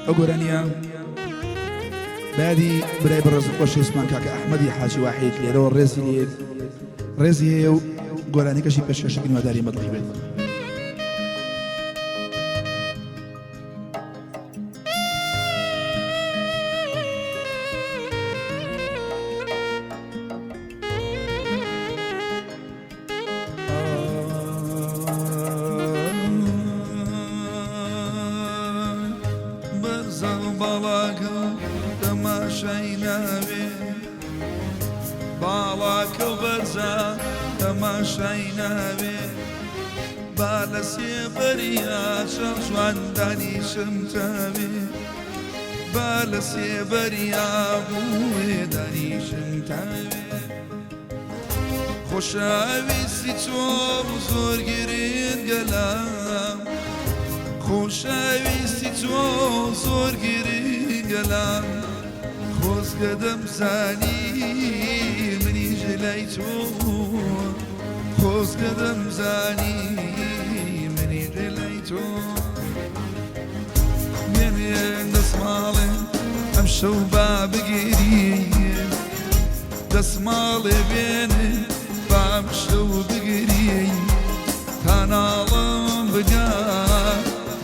ئەو گۆرانیە بەیادی برای بەڕێز و خۆشەویستمان کاکە ئەحمەدی حاجی واحید لێرەوە ڕێزی لێ ڕێزی هەیە و گۆرانیەکەشی پێشکەشەکەین هیوادارین بەدڵی بێت. بەرزە باڵاکە و تەماشای ناوێ باڵاکە و بەرزە تەماشای ناوێ با لە سێبەریا چەند جوان دانیشم تاوێ با لە سێبەریا بووێ دانیشم تاوێ خۆشەویستی تۆ زۆر گرنگە لام خۆشەویستی تۆ زۆر گرنگە لام خۆزگە دەمزانی منیش لای تۆ خۆزگە دەمزانی منیش لای تۆ بێنێ دەسماڵێ ئەم شەو با بگیری دەسماڵێ بێنێ با ئەمشەو بگرین تا ناڵم بگا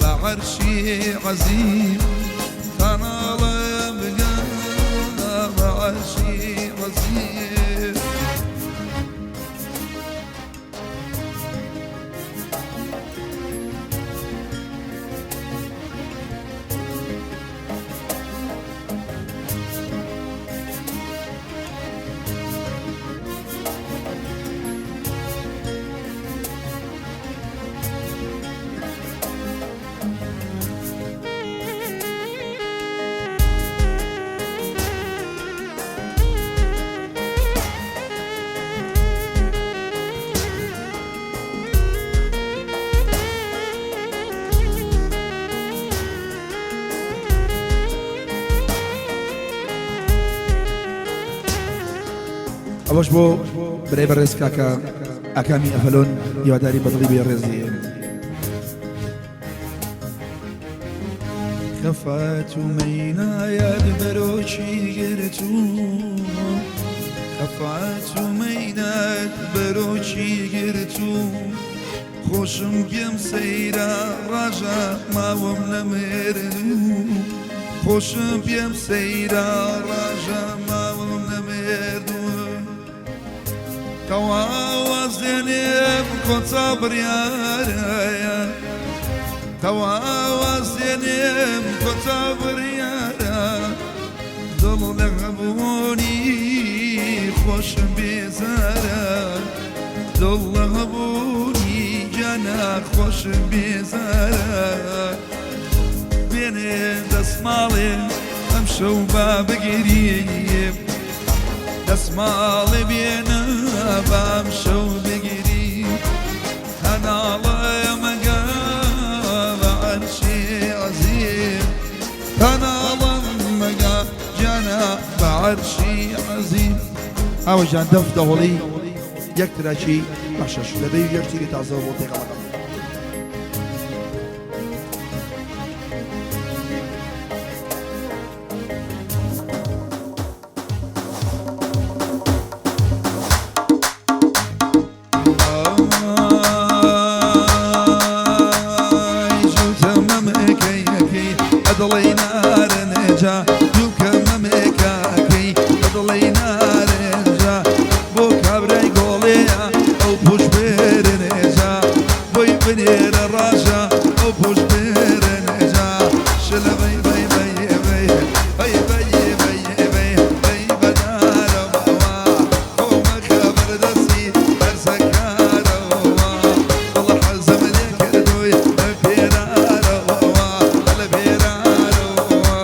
بە عەرشی عەزیم تا ناڵم بگا بە عەرشی عەزیم. ئەوەش بۆ برای بەڕێز کاکە ئاکامی ئەفەلۆن هیواداری بەدڵی بێ ڕێزی خەفات و مەینایەت بەرۆکی گرتوو خەفات و مەینات بەرۆکی گرتوو خۆشم پێم سەیرە ڕاژە ماوم نەمردوو خۆشم پێم سەیرە ڕاژە ماوم نەمردوو تەواو واز دێنێم کۆتا بڕیارە تەواو واز دێنێم کۆتا بڕیارە دڵ لە هەبوونی خۆشم بێزارە دڵ لە هەبوونی گیانە خۆشم بێزارە بێنێ دەسماڵێ ئەم شەو با بگریم دەسماڵێ بێنە با ئەم شەو بگریم هەناڵە مەگە بە عەرشی عەزیم هەناڵە مەگە گیانە بە عەرشی عەزیم. ئاوە گیان دەف دەهۆڵی یەک تراکی بەخشەش لە بەی یەک تیری تازەوە بۆ تێکەڵەکەم. ئای جووتە مەمەکەیەکەی ئەدڵەی نارنجا دووکە مەمێکاکەی ئەدڵەی نارنجا بۆ کابرای گۆڵەیە ئەو پوش بێرنجا بۆی بنێرە ڕاژە ئەو پوش بێرنجا شلە بەی بەی بەی بەی بەی بەی بەی بەی بەی بەدارەوە خۆمە خەبەر دەستی بەرزەکارەوە دڵ حەزم لێ کردووی لە پێرارەوە لە پێرارەوە.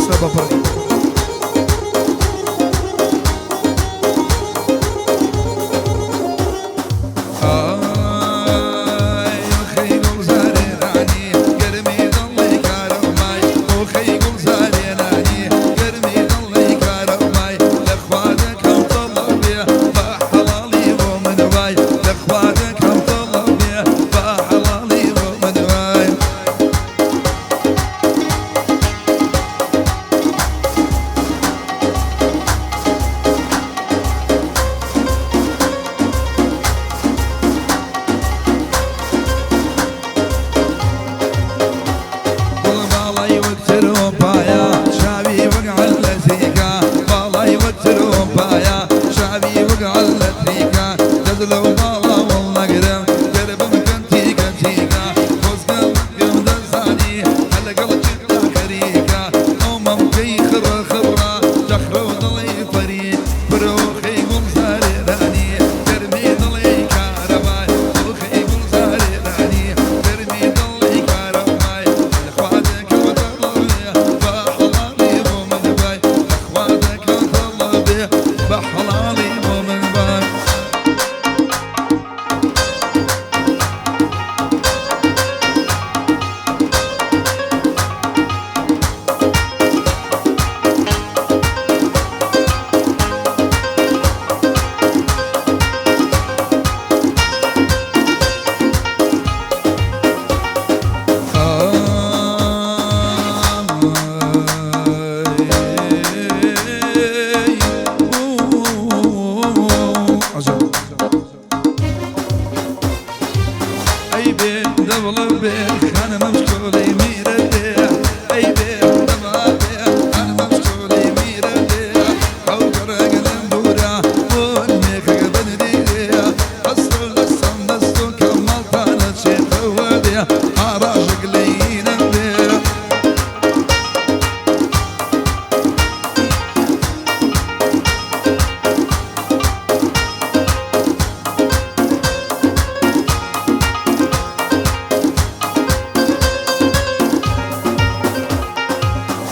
ئێستا بە پڕی. ئای ئۆخەی گوڵزارێنانی گەرمی دڵی کارەمای ئۆخەی گوڵزارێنانی گەرمی دڵی کارەمای لە خوا دەکەم تەڵەبێ با حەڵاڵی بۆ من وای لە خوا دەکەم تەڵەبێ با حەڵاڵی بۆ من وای. دڵ باڵای وەک ترۆپایە چاوی وەک عەلەتیکا باڵای وەک ترۆپایە چاوی وەک عەلەتیکا دەست لەو باڵا وەڵنەگرم گەر بمکەن تیکە تیکە خۆزگە پێم دەزانی هەر لەگەڵ چتا خەریکە ئەو مەمکەی خڕە خڕە جەخرە و دڵی پەری پرۆخەی گوڵزارێرانی گەرمی دڵی کارەبای ئۆخەی گوڵزارێرانی گەرمی دڵی کارەبای لە خوا دەکەم تەڵەبێ بە حەڵاڵی بۆ من بای لە خوا دەکەم تەڵەبێ بە حەڵاڵی بۆ من بای. ئەی بێ دەوڵە بێ خانمم شکۆلی میرە بێ ئەی بێ دەما بێ خانمم شکۆلی میرە بێ ئەو گەڕەگەلم بورا بۆن مێخەکە بنری ئەسڵ لەسەم دەست و کەماڵتانە چێتەوە دێ ئاڕاژک لەینە بێ.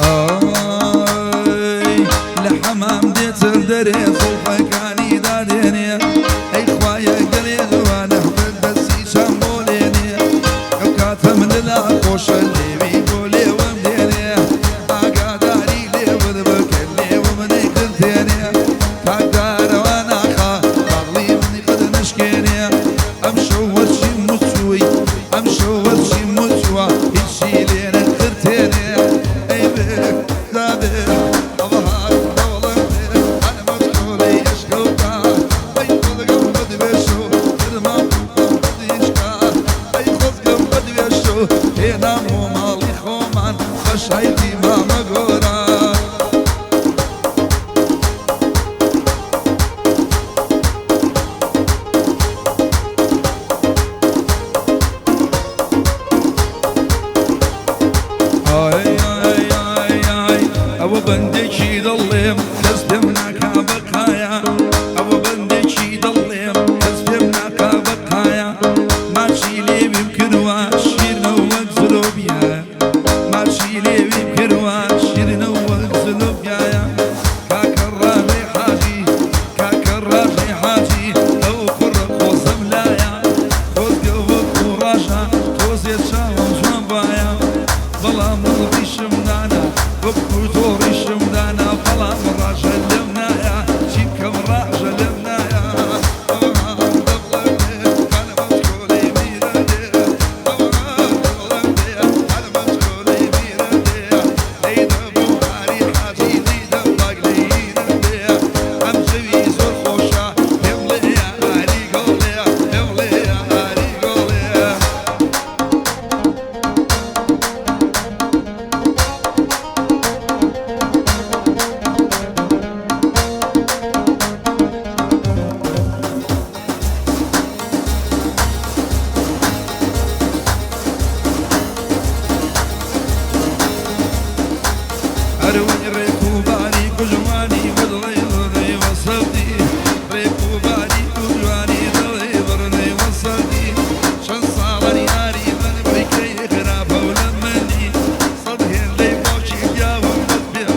ئای لە حەمام دێتە دەرێ زوڵفەکانی دادێنێ ئەی خوایە گەلێ جوانە بە دەستی چەم بۆ لێنێ ئەو کاتە من لەلا خۆشە لێوی بۆ لێوەم دێنێ ئاگاداری لێوت بکە لێوم نەیقرتێنێ کاکدارەوە ناخا باڵی منی قەد نشکێنێ ئەم شەو وەرچی مچووی ئەم شەو وەرچی مچووە هیچی لێ نەقرتێنێ ئەی بێ دابێ ئەوەها دەوڵەم بێ ئەنمەت کۆلەی ئەشکەوتا ئەی خۆزگەم بدوێشۆ فرمان بدیشکا ئەی خۆزگەم بدوێشۆ هێنام بۆ ماڵی خۆمان بە شایدی مامە گۆران. ئای ئای ئای ئای ئەوە بەندێکی دەڵێم کەس پێم ناکا بەقایا ئەوە بەندێکی دەڵێم کەس پێم ناکا بەقایا ماچی لێویم کردووە شیرنە وەک زلۆبیایە ماچی لێویم کردووە شیرنە وەک زلۆبیایە کاکە ڕاژەی حاجی کاکە ڕاژەی حاجی ئەو کوڕە خۆزەم لایە خۆزگە وەکو ڕاژە تۆزێ چاوم جوان بایە بەڵام ڕیشم دانا وەکو تۆ ڕیشم دانا بەڵام ڕاژە لەم نایە چی بکەم ڕاژە لەم نایە ئەم زەوی زۆر خۆشە پێم ڵێ ئاری گۆڵێ پێم ڵێ ئاری گۆڵێ. ئەروی ڕێک و باری کوژوانی بەدڵی بڕنەی وەسەڵدی ڕێک و باری کوژوانی دڵی بڕنەی وەسەڵدی چەند ساڵە یاری من بریکەی خراپە و لە منی سەد هێندەی باوکی پیاوم بەس پێم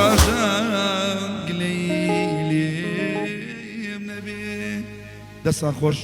باشە گلەیی لێم نەبێ. دەستان خۆش.